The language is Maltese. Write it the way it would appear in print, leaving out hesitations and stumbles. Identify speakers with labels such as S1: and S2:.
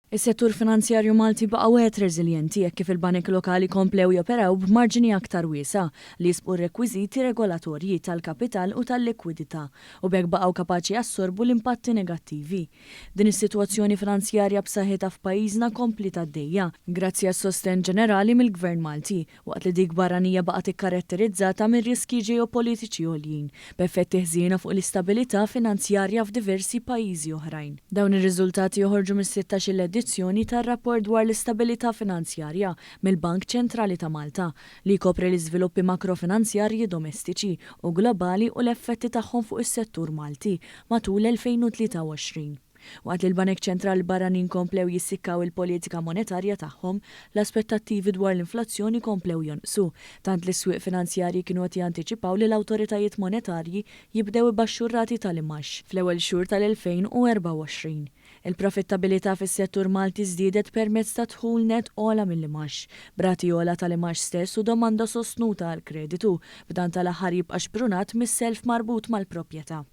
S1: Is-settur finanzjarju Malti baqa' wieħed reżiljenti hekk kif il-banek lokali komplew joperaw b'marġini aktar wiesgħa li jisbqu r-rekwiżiti regolatorji tal-kapital u tal-likwidità u b'hekk baqgħu kapaċi jassorbu l-impatti negattivi. Din is-sitwazzjoni finanzjarja b'saħħitha f'pajjiżna kompliet għaddejja grazzi għas-sostenn ġenerali mill-Gvern Malti waqt li dik barranija baqgħet ikkaratterizzata minn riskji ġeopolitiċi għoljin, b'effetti ħżiena fuq l-istabilità finanzjarja f'diversi pajjiżi oħrajn. Dawn ir-riżultati joħorġu mis-sittax-il edizzjoni tar-Rapport dwar l-Istabilità Finanzjarja mill-Bank Ċentrali ta' Malta, li jkopri l-iżviluppi makrofinanzjarji domestiċi u globali u l-effetti tagħhom fuq is-settur Malti matul l-2023. Waqt li l-banek ċentrali barranin komplew jissikkaw il-politika monetarja tagħhom, l-aspettattivi dwar l-inflazzjoni komplew jonqsu, tant li s-swieq finanzjarji kienu qed jantiċipaw li l-awtoritajiet monetarji jibdew ibaxxu r-rati tal-imgħax fl-ewwel xhur tal-2024. Il-profittabilità fis-settur Malti żdiedet permezz ta' dħul nett ogħla mill-imgħax, b'rati ogħla tal-imgħax stess u domanda sostnuta għall-kreditu, b'dan tal-aħħar jibqa' xprunat mis-self marbut mal-proprjetà.